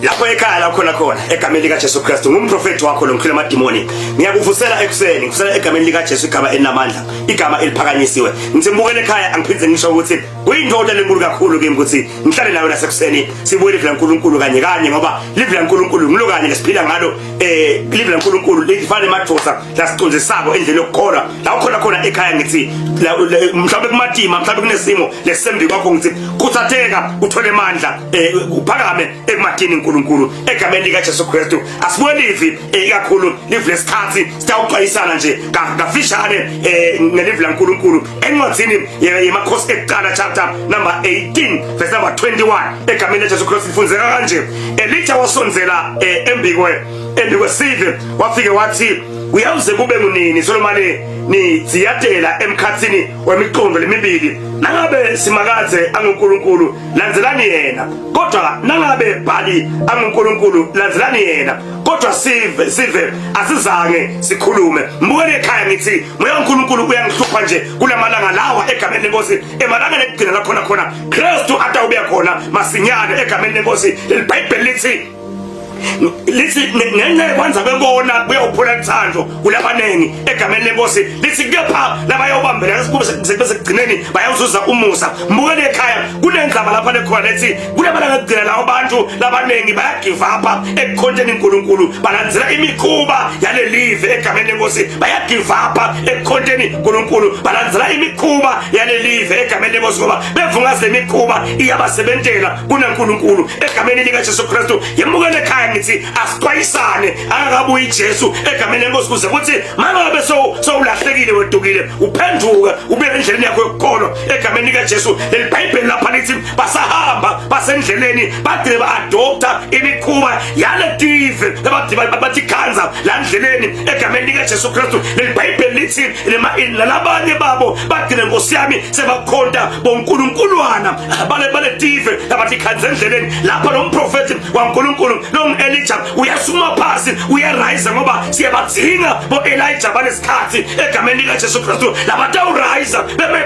Lapho ekhaya la khona khona egameni lika Jesu Kristu ngumprofeti wakho lo ngikhuluma amadimoni ngiyakuvusela ekuseni ngivusela egameni lika Jesu igama elinamandla igama eliphakanyisiwe ngithi mbukele ekhaya angiphinde ngisho ukuthi kuyindoda lenkulu kakhulu kimi ukuthi ngihlale nawe nasekuseni sibuye livi laNkulunkulu kanye kanye ngoba livi laNkulunkulu ngilo kanye lesiphila ngalo eh livi laNkulunkulu lifana nemadosa lasicondzisako endleleni yokukholwa la ukhona khona ekhaya ngithi mhlawumbe kumatima mhlawumbe kunesimo lesembi kwakho ngithi khuthatheka uthole amandla eh, uphakame ekumatini uNkulunkulu egameni lika Jesu Kristu asibuye livi eh, ikakhulu livi lesikhathi sitawuxwayisana nje kafishane eh, ngelivi laNkulunkulu encwadini yemakhosi ekuqala chapter number 18 verse number 21 egameni lika Jesu Kristu lifundzeka kanje Elijah wasondzela embikwe embikwesive wafike wathi kuyawuze kube ngunini solomane nidziyatela emkhatsini wemiqondo lemibili nangabe simakadze anguNkulunkulu landzelani yena kodwa nangabe Bhali anguNkulunkulu landzelani yena kodwa sive sive asizange sikhulume mbukele ekhaya ngithi moya kaNkulunkulu uyangihlupha nje kulamalanga lawa egameni lenkosi emalangeni ekugcina lakhona khona Kristu atawubuya khona masinyane egameni lenkosi leliBhayibheli lithi lithi ngenxa yokwenza bebona kuyawuphula luthando kulabaningi egameni lenkosi lithi kepha labayobambela kube sekugcineni bayawuzuza umusa mbukele ekhaya kunendaba lapha lekhona lethi kunabalanga kugcina lawo bantu labaningi bayagive up ekukhonteni uNkulunkulu balandzela imikhuba yalelive egameni lenkosi bayagive up ekukhonteni uNkulunkulu balandzela imikhuba yalelive egameni lenkosi ngoba bevungaze imikhuba iyabasebentela kunaNkulunkulu egameni lika Jesu Kristu yemukele ekhaya ngithi asixwayisane akakabuyi Jesu egameni lenkosi kuze kuthi mangabe sowulahlekile wedukile uphenduke ube endleleni yakho yokukholwa egameni lika Jesu leli Bhayibheli lapha lithi basahamba basendleleni bagcine ba-adopta imikhuba yaletive bathi khanza la ndleleni egameni lika Jesu Kristu leli Bhayibheli lithi nalabanye babo bagcine nkosi yami sebakhonta bonkulunkulwana bale baletive labathi khanze endleleni lapha lo mprofethi waNkulunkulu lo Elijah uyasuma phasi uyarise ngoba siyabadzinga bo Elijah balesikhathi egameni lika Jesu Kristu labatawurise beme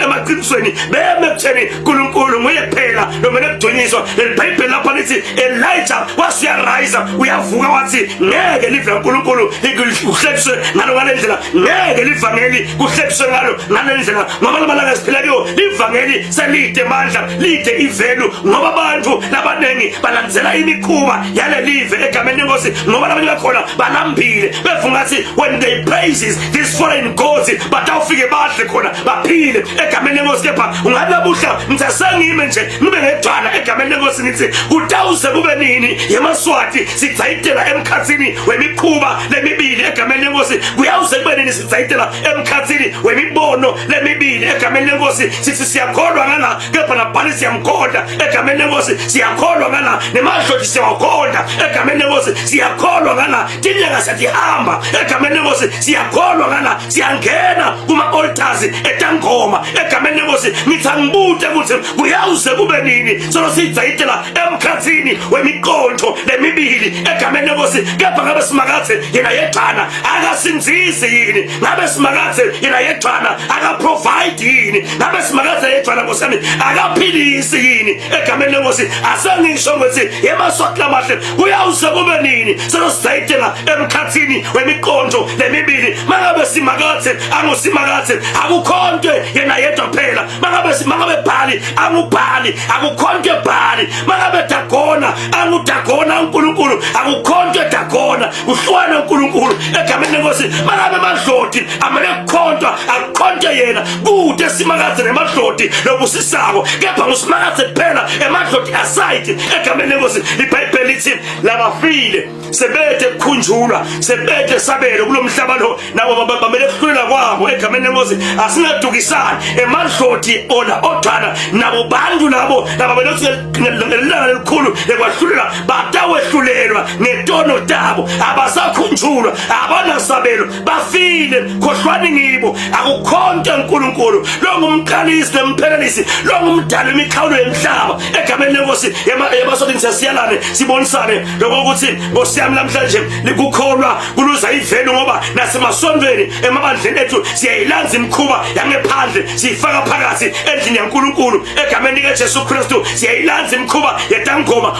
emaqinisweni beme kutheni uNkulunkulu nguye kuphela lomele kudunyiswa leliBhayibheli lapha lithi Elijah wasuyarise uyavuka wathi ngeke live laNkulunkulu likuhlekiswe ngalo ngalendlela ngeke livangeli kuhlekiswe ngalo ngale ndlela ngoba lamalanga esiphila kuyo livangeli selide mandla lide ivelu ngoba abantu labaningi balandzela imikhuba yalelive egameni lenkosi ngoba labanye bakhona balambile bevunga ngathi when they praises these foreign gods batawufike badle khona baphile egameni lenkosi kepha ungalabuhla ngithi asengime nje ngibe ngedwana egameni lenkosi ngithi kutawuze kube nini yemaswati sidzayitela emkhatsini wemikhuba lemibili egameni lenkosi kuyawuze kube nini sidzayitela emkhatsini wemibono lemibili egameni lenkosi sithi siyakholwa ngala kepha nabhali siyamkhonda egameni lenkosi siyakholwa ngala nemadloti siyawakhonda egameni lenkosi siyakholwa ngala tinyanga siyatihamba egameni lenkosi siyakholwa ngala siyangena kuma-altars etangoma egameni lenkosi ngithi angibute ukuthi kuyawuze kube nini solo sidzayitela emkhathini wemiqondo lemibili egameni lenkosi kepha ngabe simakathe yena yedwana akasinzisi yini ngabe simakathe yena yedwana akaprovide yini ngabe simakathe yedwana nkosi yami akaphilisi yini egameni lenkosi asengisho ukuthi yemaswati lamahle kuyawuze kube nini solo sidzayitela emkhathini wemiqondo lemibili mangabe simakathe angusimakathe akukhonto yena yedwa phela mangabe mangabe bhali angubhali akukhonto ebhali mangabe dagona angudagona uNkulunkulu akukhonto edagona uhlwana uNkulunkulu egameni lenkosi mangabe amadloti amele kukhontwa akukhonto yena kude simakadze nemadloti lobusisako kepha ngusimakadze kuphela emadloti aside egameni lenkosi iBhayibheli lithi labafile sebethe kukhunjulwa sebethe sabelo kulomhlaba lo nabo bamele kuhlulela kwabo egameni lenkosi asingadukisani emadloti ona odwana nabo bantu labo laba belothi ngelanga lelikhulu lekwahlulela batawehlulelwa ngetono tabo abasakhunjulwa abanasabelo bafile khohlwani ngibo akukhonto uNkulunkulu lo ngumqalisi nemphelelisi lo ngumdali imikhawulo yemhlaba egameni lenkosi yemasodini siyalane sibonisane lokho ukuthi nkosi yami namhlanje likukholwa kuluza ivelu ngoba nasemasontweni emabandleni ethu siyayilanza imikhuba yangephandle siyifaka phakathi endlini yaNkulunkulu egameni likaJesu Kristu siyayilanza imikhuba yetangoma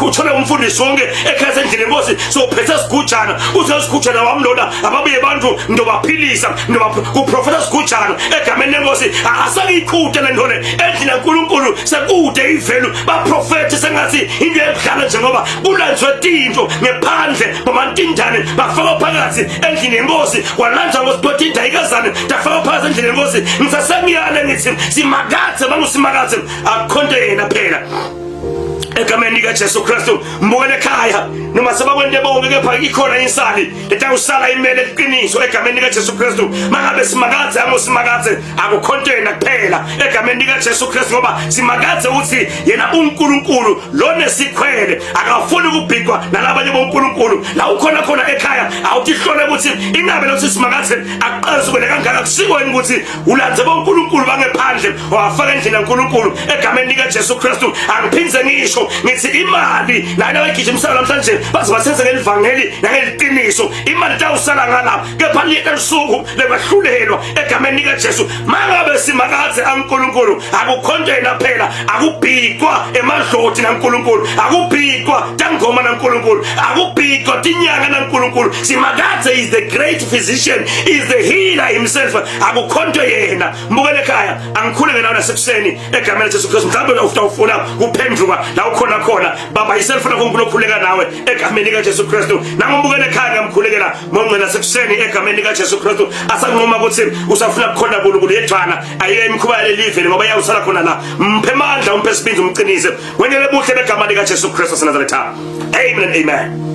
uthole umfundisi wonke ekhaya endlini yenkosi sophethe sigujana uthi sigujana wami lona ababuye abantu ndobaphilisa ndoba kuprofeta sigujana egameni lenkosi asakikhute le nto le endlini yaNkulunkulu sekude ivelu baprofethi sengathi into yekudlala njengoba kulanjwe tinto ngephandle bomantindane bafaka phakathi endlini yenkosi kwalanjwa ngosiphotinda ikazane tafaka phakathi endlini yenkosi ngisasengiyale ngithi simakathe bangusimakathe akukhonto yena phela egameni likaJesu Kristu mbukele ekhaya noma sebakwente bonke kepha ikhona insali letawusala imele iqiniso egameni likaJesu Kristu mangabe simakadze angusimakadze akukhonto yena kuphela egameni likaJesu Kristu ngoba simakadze uthi yena uNkulunkulu lonesikhwele akafuni kubhikwa nalabanye boNkulunkulu la ukhona khona ekhaya awutihlole ukuthi ingabe lothi simakadze akuqalisukele kangaka kusiko yini ukuthi ulandze boNkulunkulu bangephandle wafaka endlini kaNkulunkulu egameni likaJesu Kristu angiphindze ngisho ngithi imali lana abayigijimisela namhlanje baze basenze ngelivangeli nangeliqiniso imali tawusala ngala kepha liyeta lusuku lekwahlulelwa egameni likaJesu mangabe simakadze aNkulunkulu akukhonto yena phela akubhikwa emadloti naNkulunkulu akubhikwa tangoma naNkulunkulu akubhikwa tinyanga naNkulunkulu simakadze is the great physician is the healer himself akukhonto yena mbukele ekhaya angikhuleke nawe nasekuseni egameni laJesu Kristu mhlawumbe utawufuna kuphenduka la ukhona khona baba iselfona kuNkulunkulu okhuleka nawe egameni likaJesu Kristu nangombukele ekhaya ngiyamkhulekela mongcela sekuseni egameni likaJesu Kristu asanquma ukuthi usafuna kukhona uNkulunkulu yedwana ayike imikhuba yalelive ngoba iyawusala khona la mphe amandla umphe isibindi umqinise wenele buhle begama likaJesu Kristu waseNazaretha amen and amen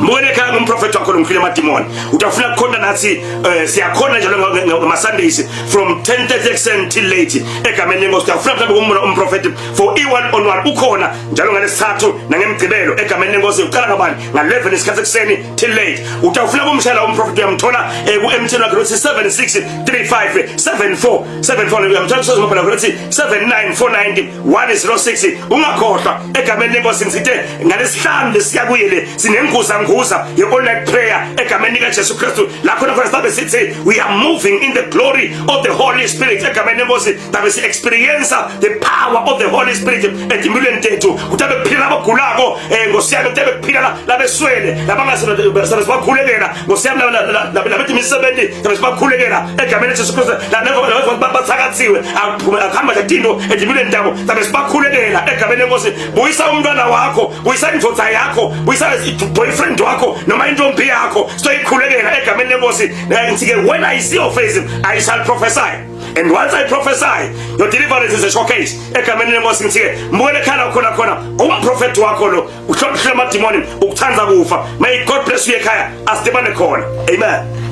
Mbone ekhaya ngumprofeti wakho lomkhulu emadimoni. Utafuna kukhonta nathi eh, siyakhona njalo ngama Sundays from 10:30 ekuseni till late egameni lenkosi. Utafuna mhlawumbe kumbona umprofeti for i one on one ukhona njalo ngalesithathu nangemgqibelo egameni lenkosi uqala ngabani nga-11 isikhathi ekuseni till late. Utafuna kumshayela umprofeti uyamthola eh, ku MTN wakhe lothi 7635 74 74 uyamthola kusozimabhala lothi 79490 106 ungakhohlwa egameni lenkosi ngithe ngalesihlanu lesiya kuye le sinenguza nguza ye all night prayer egameni lika Jesu Kristu la khona khona sabe sithi we are moving in the glory of the Holy Spirit egameni lenkosi tabe si experience the power of the Holy Spirit etimpilweni tethu kutabe kuphila abagulako eh ngosiyami kutabe kuphila labeswele labangasabe sibakhulekela ngosiyami labethi imisebenzi tabe sibakhulekela egameni leJesu Kristu la bathakathiwe akuhamba nje tinto etimpilweni tabo tabe sibakhulekela egameni lenkosi buyisa umntwana wakho buyisa indvodza yakho buyisa boyfriend wakho noma intombi yakho soyikhulekela egameni lenkosi eh, ngithi ke when i see your face i shall prophesy and once i prophesy your deliverance is a showcase egameni lenkosi ngithi ke mbukele ekhala khona khona umprofeti wakho lo uhlonhlwe amadimoni ukuthanda kufa may god bless you ekhaya asidibane khona amen.